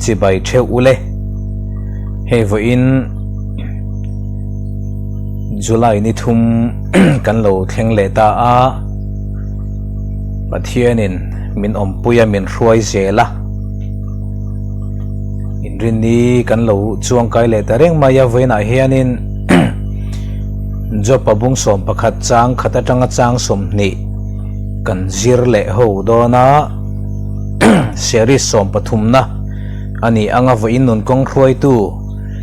Chibai theuh ule. Hei vawiin July ni thum kan lo thleng leh ta a, Pathianin min awmpui a min hruai zel a, inrinni kan lo chuangkai leh ta reng mai a, vawiinah hianin Job-a bung 11 chang khat atanga chang 20 kan zir leh ho dawn a. Series 13 na a ni anga vawiin nun kawng hruaitu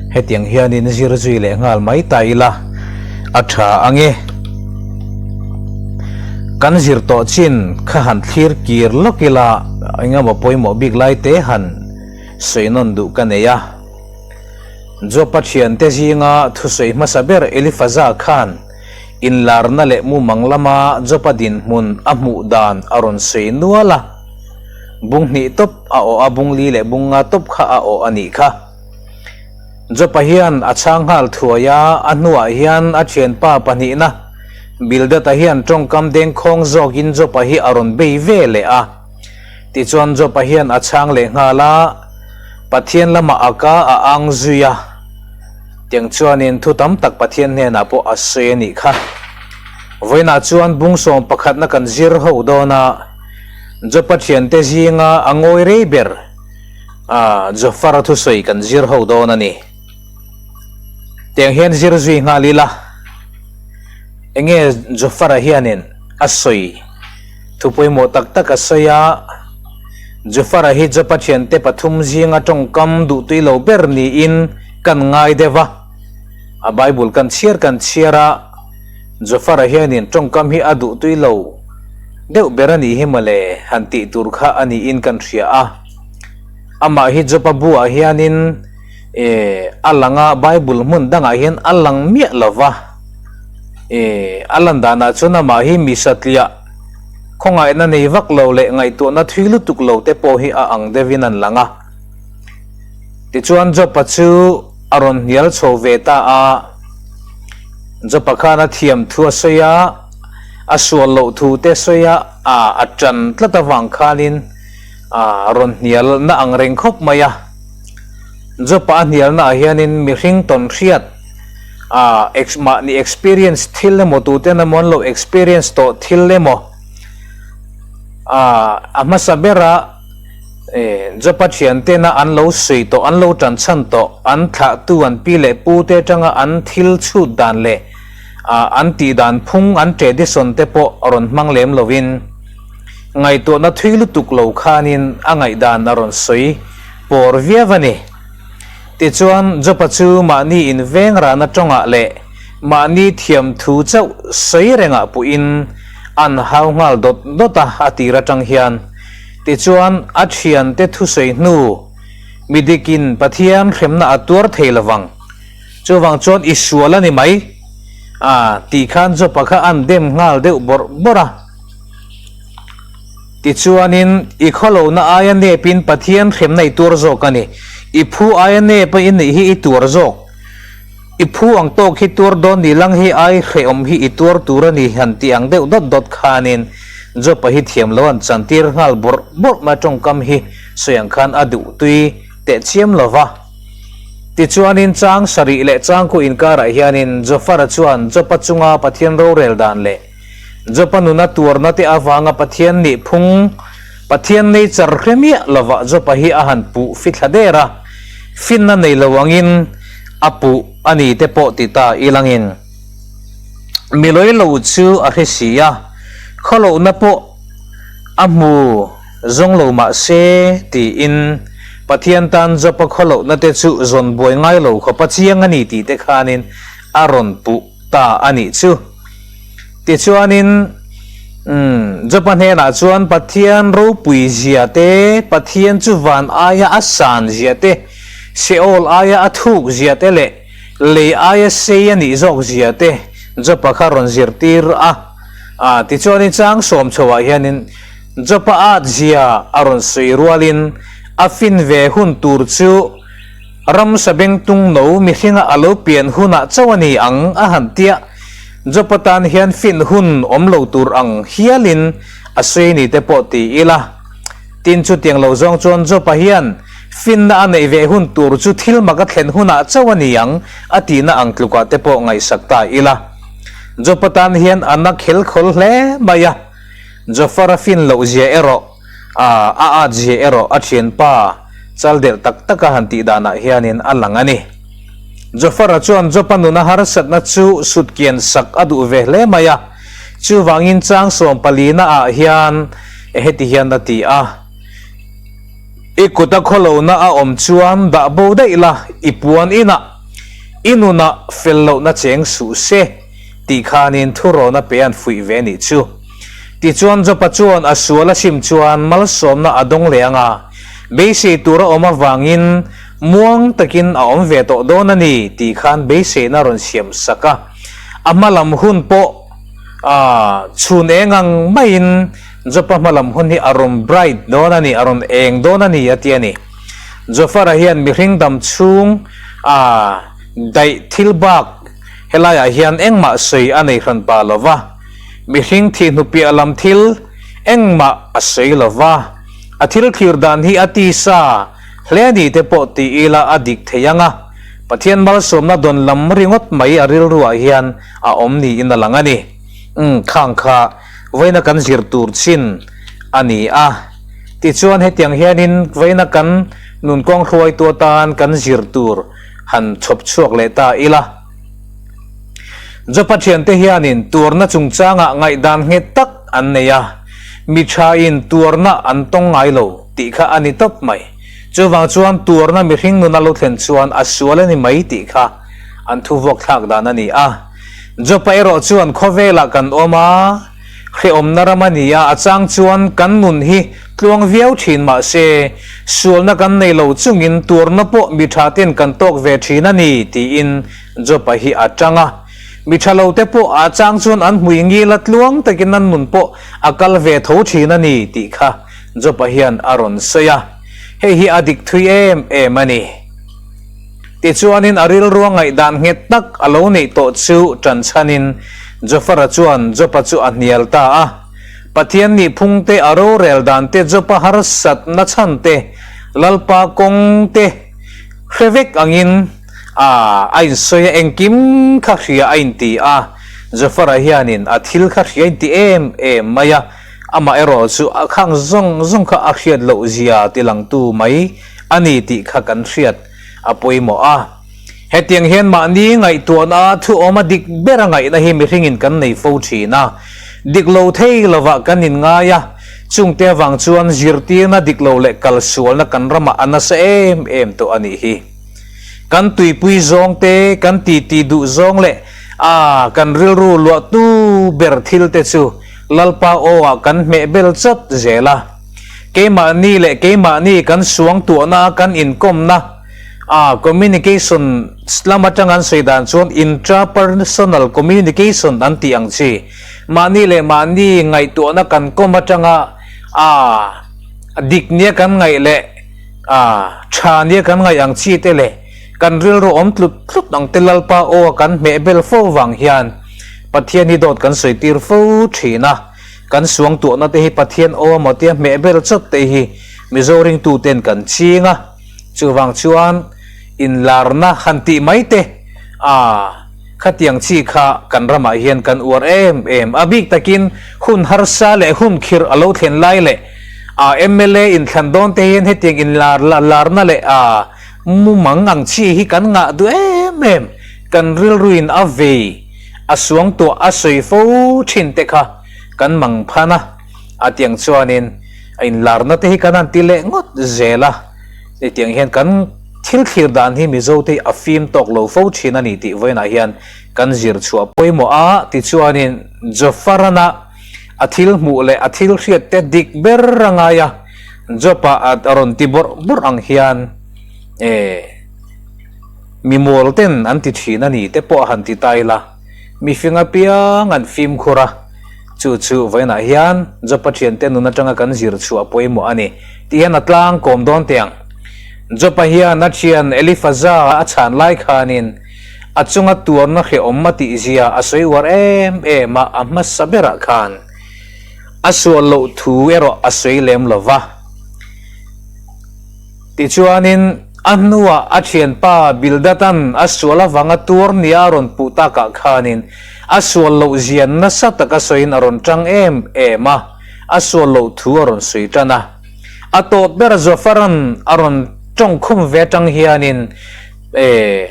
hetiang hianin zir zui leh nghal mai ta ila a tha ange. Kan zir tawh chin kha han thlir kir lawk ila engemaw pawimawh bik lai te han sawi nawn duh ka nei a. Job-a thiante zinga thusawi hmasa ber Elifaza khan Inlarna leh mumang lama Jopa dinhmun a hmuh dan a rawn sawi nual a, bung hnih tawp a awh a, bung li leh bung nga tawp kha a awh a nih kha. Jopa hian a chhang nghal thuai a, a hnuah hian a thianpa pahnihna Bildad-a hian tawngkam dengkhawng zawkin Jopa hi a rawn bei ve leh a. Tichuan Jopa hian a chhang leh nghal a, Pathian lamah a ka a ang zui a. Tiang chuanin thu tam tak Pathian hnenah pawh a sawi a nih kha. Vawiinah chuan bung 11na kan zir ho dawn a, Jopa thiante zinga a ngawi rei ber a Jofara thusawi kan zir ho dawn a ni. Tiang hian zir zui nghal ila, enge Jofara hianin a sawi thu pawimawh tak tak a sawi a, Jofara hi Jopa thiante pathum zinga tawngkam duhtui lo ber niin kan ngai deuh a, a Bible kan chhiar kan chhiar a, Jofara hianin tawngkam hi a duhtui lo deuh ber a nih hi mawle han tih tur kha a niin kan hria a. Amah hi Jopa buah hianin eh a lang a, Bible hmun dangah hian a lang miah lo va, eh a lan danah chuan amah hi mi satliah khawngaihna nei vak lo leh ngaihtuahna thui lutuk lo te pawh hi a ang deuhin an lang a. Tichuan Jopa chu a rawn hnial chho ve ta a, Jopa khan a thiam thu a sawi a, a sual loh thu te sawi a, a tan tlat avang khanin a rawn hnial na ang reng khawp mai a. Jopa a hnialna ah hianin mihring tawn hriat a mahni experience thil emaw tuten emaw an lo experience tawh thil emaw a hmasa bera Jopa thiantena an lo sawi tawh, an lo tanchhan tawh, an thlahtu an pi leh pu te atanga an thil chhut dan leh an tih dan phung, an tradition te pawh rawn hmang lem lovin ngaihtuahna thui lutuk lo khanin a ngaihdan a rawn sawi pawr viau a ni. Tichuan, Jopa chu mahni inveng rana tawngah leh mahni thiamthu chauh sawi rengah puhin an hau nghal dawt dawt a, a tir atang hian. Tichuan, a thiante thusawi hnu, Mi dikin Pathian hremna a tuar thei lovang. Chuvang chuan i sual a ni mai, a tih khan Jopa kha an dem nghal deuh bawrh bawrh a. Tichuanin, i khawlohna aia nepin Pathian hremna i tuar zawk a ni. I phu aia nep a i neih hi i tuar zawk. I phu ang tawk hi tuar dawn ni lang hi ai hrehawm hi i tuar tur a ni han tih ang deuh dawt dawt khanin Jopa hi thiam lo an chantir nghal bawrh bawrh mai tawngkam hi sawi ang khan a duh tui teh chiam lo va. Tichuanin chang sarih leh changku inkarah hianin Jofara chuan Jopa chunga Pathian rorel dan leh Jopa nuna tuarna te avanga Pathian nih phung Pathian nei char hre miah lovah Jopa hi a han puh fithla der a, finna nei lo angin a puh a ni te pawh ti ta ilangin milawi lo chu a hre si a, khawlohna pawh a hmu zawng lo mah se tiin Pathian tan Jopa khawlohna te chu zawn buai ngai lo khawpa chiang a ni tih te khanin a rawn puh ta a nih chu. Tichuanin Jopa hnenah chuan Pathian ropui zia te, Pathian chu van aia a san zia te, Sheol aia a thuk zia te leh lei aia sei a nih zawk zia te Jopa kha rawn zirtir a. A Tichuanin chang sawm chhoah hianin Jopa at zia a rawn sawi rualin a fin ve hun tur chu ramsa bengtung no mihringa a lo pian hunah chauh a ni ang a han tia. Jopa tan hian fin hun awm lo tur ang hialin a sawi ni te pawh ti ila. Tin chutiang lo zawng chuan Jopa hian Finna a neih ve hun tur chu thil mak a thlen hunah chauh a ni ang a tihna ang tlukah te pawh ngaihsak ta ila. Jopa tan hian a na khel khawl hle mai a, Jofara fin loh zia erawh a a at zia erawh a thianpa chal delh tak taka han tih danah hianin a lang a ni. Jofara chuan Jopa nuna harsatna chu sutkian sak a duh ve hle mai a, chuvangin chang sawmpalina ah hian heti hian a ti a. I kut a khawlohna a awm chuan dah bo daih la, i puan inah i nunah fel lohna cheng suh se, tih khanin thurawn a pe an fuih ve nih chu. Tichuan Jopa chuan a sual a sim chuan malsawmna a dawng leh ang a, beisei tur a awm avangin muang takin a awm ve tawh dawn a ni tih khan beiseina rawn siam sak a. A hma lam hun pawh chhun eng ang maiin Jopa hmalam hun hi a rawn bright dawn a ni, a rawn eng dawn a ni a ti a ni. Jofara hian mihring dam chhung a daih thil bak helaiah hian engmah sawi a nei hran pah lo va, mihring thih hnu piah lam thil engmah a sawi lo va, a thil thlir dan hi a tisa hle ni te pawh ti ila a dik thei ang a, Pathian malsawmna dawn lam ringawt mai a rilruah hian a awm niin a lang a ni. Umm khang kha. Vawiina kan zir tur chin a ni a. Tichuan hetiang hianin vawiina kan nun kawng hruaitu atan kan zir tur han chhawp chhuak leh ta ila. Jopa thiante hianin tuarna chungchangah ngaihdan nghet tak an nei a, mi thain tuarna an tawng ngai lo tih kha a ni tawp mai. Chuvang chuan tuarna mihring nun a lo thlen chuan a sual a ni mai tih kha an thuvuak thlak dan a ni a. Jopa erawh chuan khawvelah kan awm a, hrehawmna ram a ni a, a chang chuan kan nun hi tluang viau thin mah se, sualna kan nei lo chungin tuarna pawh mi tha ten kan tawk ve thin a ni tiin Jopa hi a tang a. Mi tha lo te pawh a chang chuan an hmui ngil a tluang takin an nun pawh a kal ve tho thin a ni tih kha Jopa hian a rawn sawi a, hei hi a dik thui em em a ni. Tichuanin a rilrua ngaihdan nghet tak a lo neih tawh chu ṭan chhanin Jofara chuan Jopa chu a hnial ta a. Pathian nih phungte a rorel dan te Jopa harsatna chhan te Lalpa kawng te hre vek angin a a insawi a engkim kha hria a inti a. Jofara hianin a thil kha hria inti em em mai a, amah erawh chu a khang zawng zawng kha a hriat loh zia tilangtu mai a ni tih kha kan hriat a pawimawh a. Hetiang hian mahni ngaihtuahna thu awm a dik ber a ngaihna hi mihringin kan nei fo thin a. Dik lo thei lovah kan inngai a, chungte avang chuan zirtirna dik lo leh kalsualna kan ramah a nasa em em tawh a nih hi. Kan tuipui zawng te, kan titi duh zawng leh a kan rilru luahtu ber thil te chu Lalpa aw ah kan hmeh bel chawt zel a. Keimahni leh keimahni kan suangtuahna kan inkawmna a communication lam atang an sawi dan chuan intrapersonal communication an tih ang chi mahni leh mahni ngaihtuahna kan kawm atanga a dik nia kan ngaih leh a tha nia kan ngaih ang chi te leh kan rilru awm tlut tlut ang te Lalpa aw a kan hmeh bel fo vang hian Pathian hi dawt kan sawi tir fo thin a. Kan suangtuahna te hi Pathian aw amaw tia hmeh ber chawt te hi Mizo ringtuten kan ching a, chuvang chuan inlarna han tih mai te a khatiang chi kha kan ramah hian kan uar em em. A bik takin hun harsa leh hun khirh a lo thlen lai leh a mla inthlan dawn te hian hetiang inlarna leh a mumang ang chi hi kan ngah duh em em. Kan rilruin a vei. A suangtuah a sawi fo thin te kha kan mang phan a, a tiang chuanin a inlarna te hi kan han ti leh ngawt zel a, hetiang hian kan thil thlir dan hi Mizo te hi a fim tawk lo fo thin a ni tih vawiinah hian kan zir chhuah pawimawh a, tichuanin Jofarana a thil hmuh leh a thil hriat te dik ber a ngai a, Jopa a rawn ti bawrh bawrh ang hian eh. Mi mawl ten an ti thin a ni te pawh a han ti ta ila, mi fing apiang an fimkhur a, chu chu vawiinah hian Jopa thiante nun atanga kan zir chhuah pawimawh a ni tih hian a tlang kawm dawn teh ang. Jopa hian a thian Elifaza a chhan lai khanin a chunga tuarna hrehawm a tih zia a sawi uar em em a, a hmasa berah khan a sual loh thu erawh a sawi lem lo va. Tichuanin, a hnuah a thianpa Bildad-a'n a sual avanga tuar nia a rawn puh takah khanin a sual loh zia nasa taka sawiin a rawn tang em em a, a sual loh thu a rawn sawi tan a. A tawp ber Zofar-a'n a rawn tawngkhum ve atang hianin, E,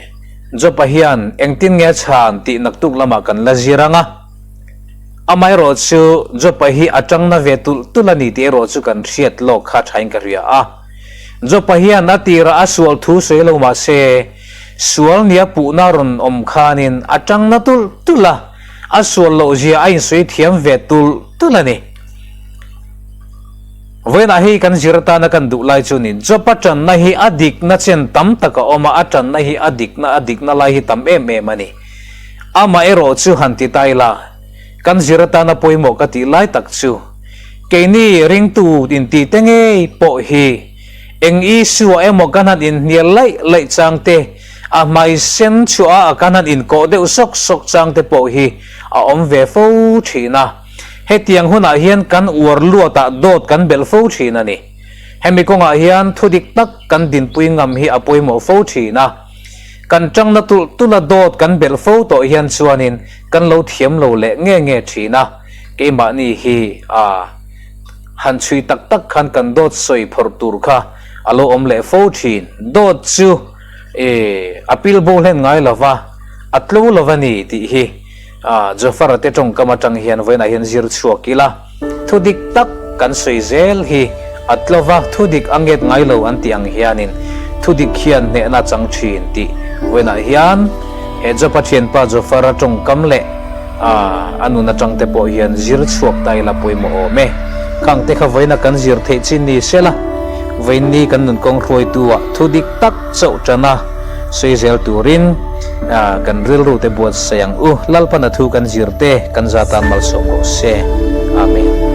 Job-a hian engtin nge a chhan tih naktuk lamah kan la zir ang a. Amaherawh chu Job-a hi a tangna ve tulh tulh a ni tih erawh chu kan hriat lawk kha thain ka hria a. Job-a hian a tirah a sual thu sawi lo mah se, sual nia puhna rawn awm khanin a tangna tulh tulh a, a sual loh zia a insawi thiam ve tulh tulh a ni. Vawiinah hei kan zir atana kan duh lai chu ni, Job-a tanna hi a dikna chen tam tak a awm a, a tanna hi a dikna a dikna lai hi tam em em a ni. Amah erawh chu han ti ta ila, kan zir atana pawimawh ka tih lai tak chu, keini ringtu intih te ngei pawh hi eng issue-ah emaw kan han inhnial laih laih chang te, a hmai sen chhuah a kan han inkawh deuh sawk sawk chang te pawh hi a awm ve fo thin a. Hetiang hunah hian kan uar luatah dawt kan belh fo thin a ni. Hemi kawngah hian thu dik tak kan dinpui ngam hi a pawimawh fo thin a. Kan tangna tulh tulh a dawt kan belh fo tawh hian chuanin kan lo thiam lo leh nge nge thin a, keimahni hi a han chhui tak tak khan kan dawt sawi phawrh tur kha a lo awm leh fo thin. Dawt chu e a pil bo hlen ngai lo va, a tlo lo va ni tih hi a Jofara te tawngkam atang hian vawiinah hian zir chhuak ila, thu dik tak kan sawi zel hi a tlo va, thu dik a nget ngai lo an tih ang hianin thu dik hian hnehna chang thin tih vawiinah hian he Jopa thianpa Jofara tawngkam leh a a nun atang te pawh hian zir chhuak ta ila pawimawh awm e. Khang te kha vawiina kan zir theih chin ni sela, vawiinni kan nun kawng hruaitu ah thu dik tak chauh tan a sawi zel turin kan rilru te buatsaih ang u. Lalpana thu kan zir te kan zatan malsawm rawh se. Amen.